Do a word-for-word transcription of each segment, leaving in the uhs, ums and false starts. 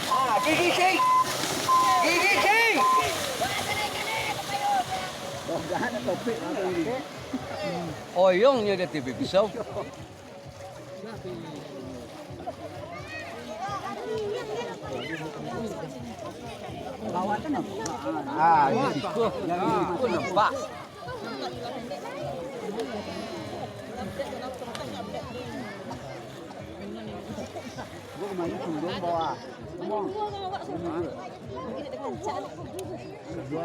Ah, gigi sing. Gigi sing. Oyongnyo dia tipi pisau. Ah, di situ, di situ nampak. Gua kemarin turun bawa. Dua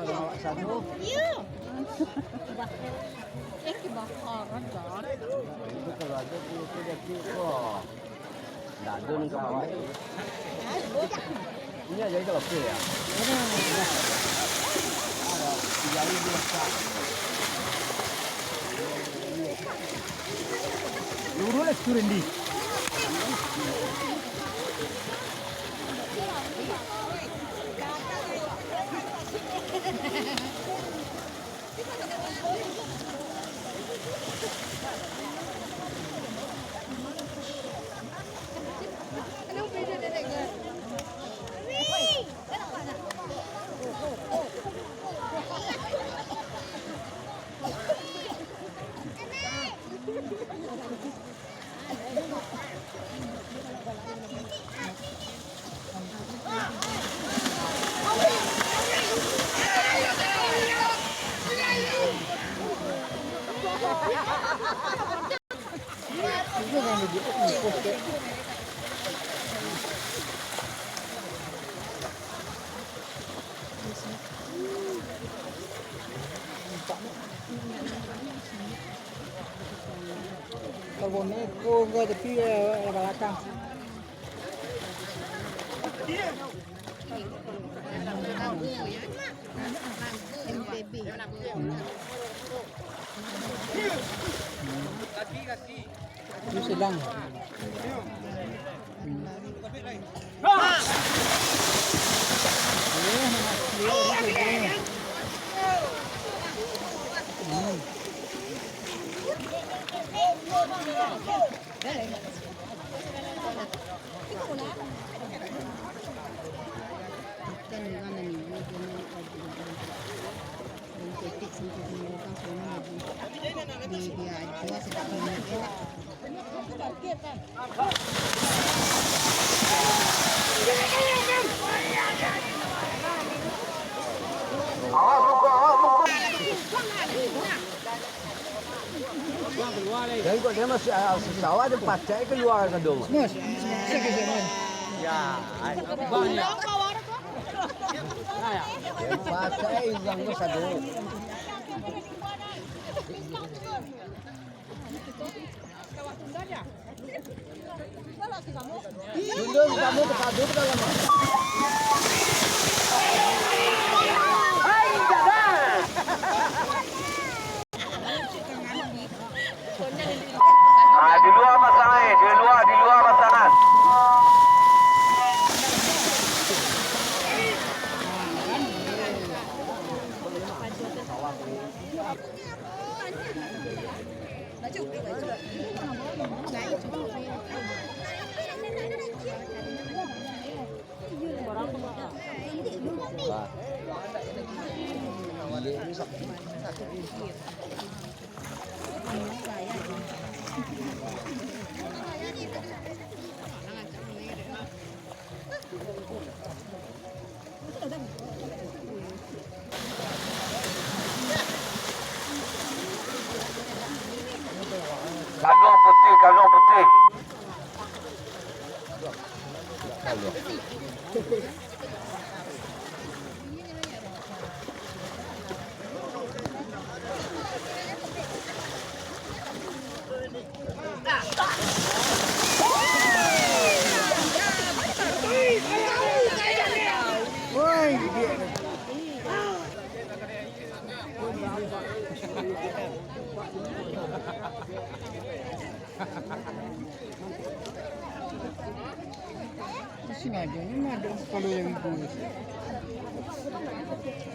bawa satu. Itu kalau ada puluh tu dia kiko. Ndak ada nang ka bawah. Ini aja itu oke ya. Lurus lah, turun di. Kalau neko enggak, tapi, eh, belakang. Itu sedang. Jadi kok dia masih, ah, sawah dia pacak kalua ka dong. Mas, sakit ya, Mas. Ya, ai, banyak. Dia pacak urang tu sado. Sunda samo ka sado tu dalam. Ah, di lua pasangan, eh, di lua, di lua pasangan. Kaluang putih, kaluang putih. Di sini aja, ini ada kalau yang itu.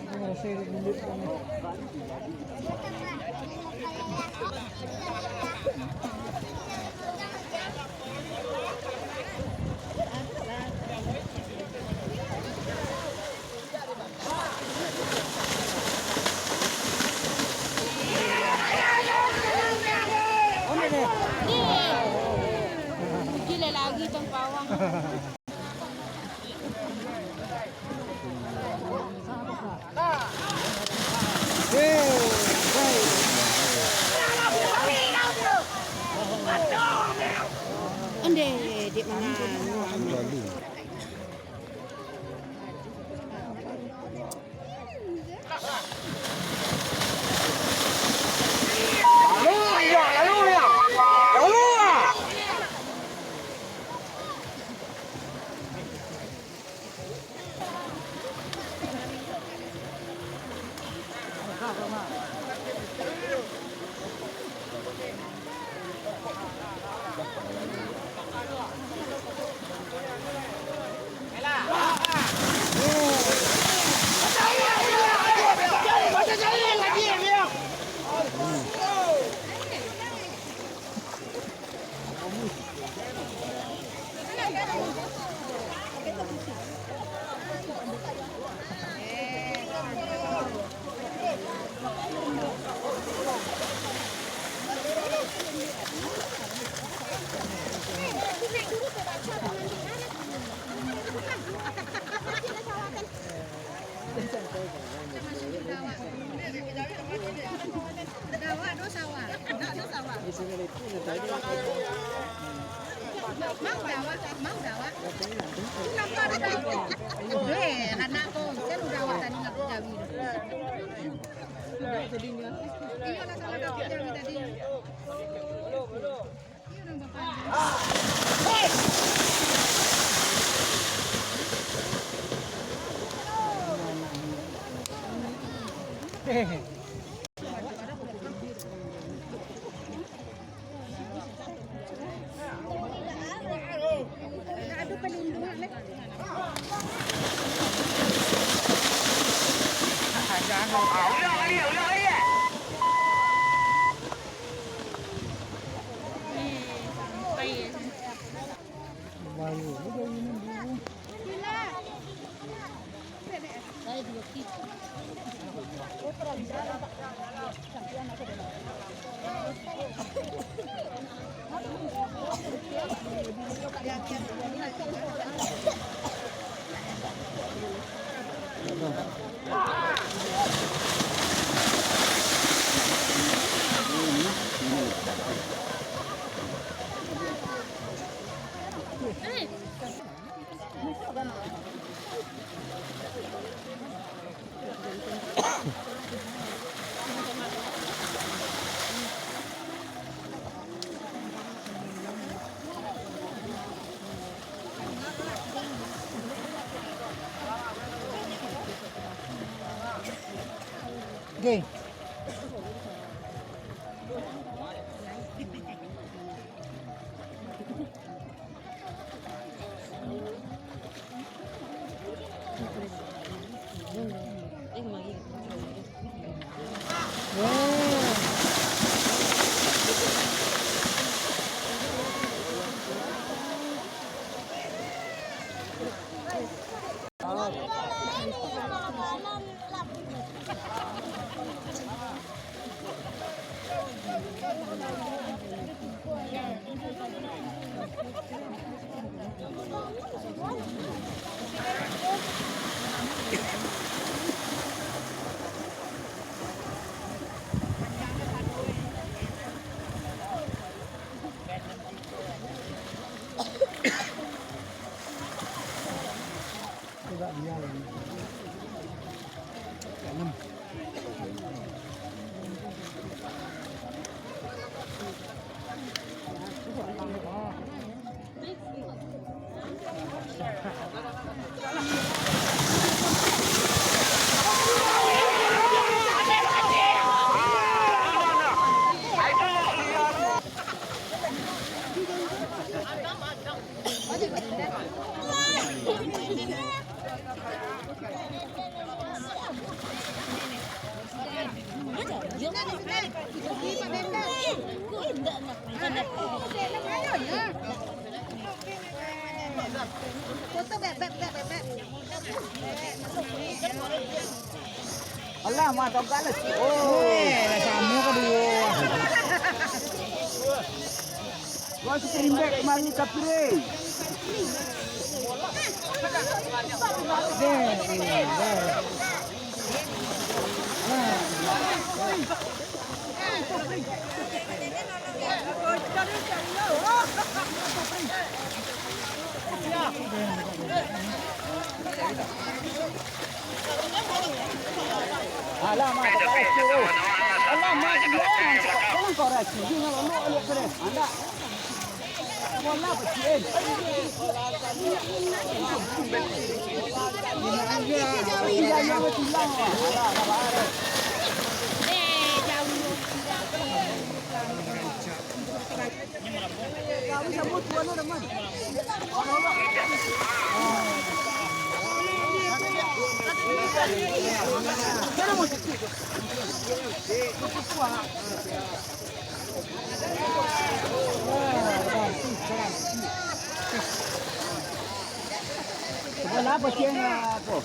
Ini rasa dulu. Gile lagi tong pawang. Onde, dek mangan. Mau dawak, mau dawak. Tu nampak ada tu. Weh, anak tu, kan udah awak tadi nak jawi tu. Iyalah, salah kau jawi tadi. Oke. Alah, mah, togak lah. Oh, lah samo kaduo. Wah, si Kerimbek mari, Kapire. Alamak, tak ada sikit, eh. Alamak, jangan, jangan kau racun. Jangan lolok, lolok kau deh. Andak. Bola kecil. Jangan, jangan, jangan. Sebelah apa sih yang apa?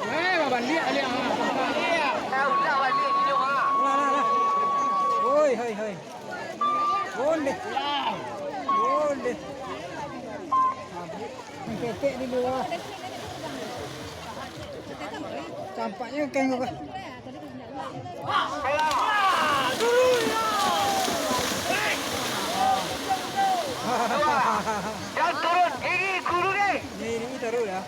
Eh, babaliak baliak, ah. Lah, lah, lah. Hoi, hoi, hoi. Boleh. Boleh. Ketek di luar. Tampaknya kain kau. Yang turun, ini guru ni. Ini, ini taruh ya.